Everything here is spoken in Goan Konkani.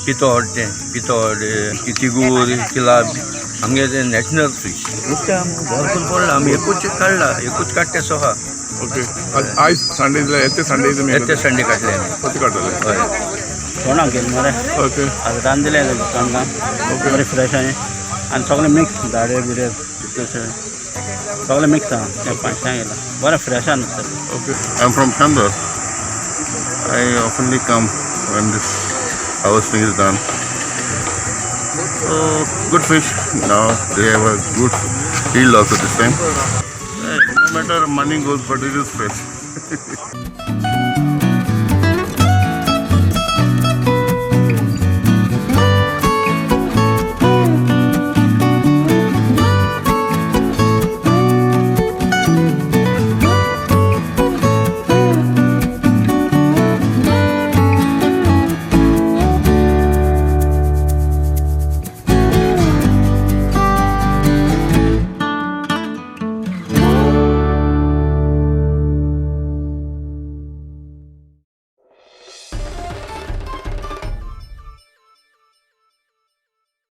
पितोड तें पितोड, तिगूर, किलाब आमगे तें नॅचरल फीश. नुस्तें भरपूर पडलां. आमी एकूच काडला, एकूच काडटे सो आहा. ओके, आयज संडे दिल्या, येते संडे तुमी? येते संडे काडले आमी. कशें काडटले? हय. चोणाक गेली मरे. आतां रांदिले चोणकां बरें फ्रेश आनी आनी सगळें मिक्स, दाडे बिडे तशें सगळें मिक्स आहा. तें 500 गेला. बरें फ्रेश आहा नुस्तें. Okay. I'm from Chandor. I oftenly come when this harvesting is done. So good fish. Now they have a good yield also this time. No matter money goes, but it is fresh.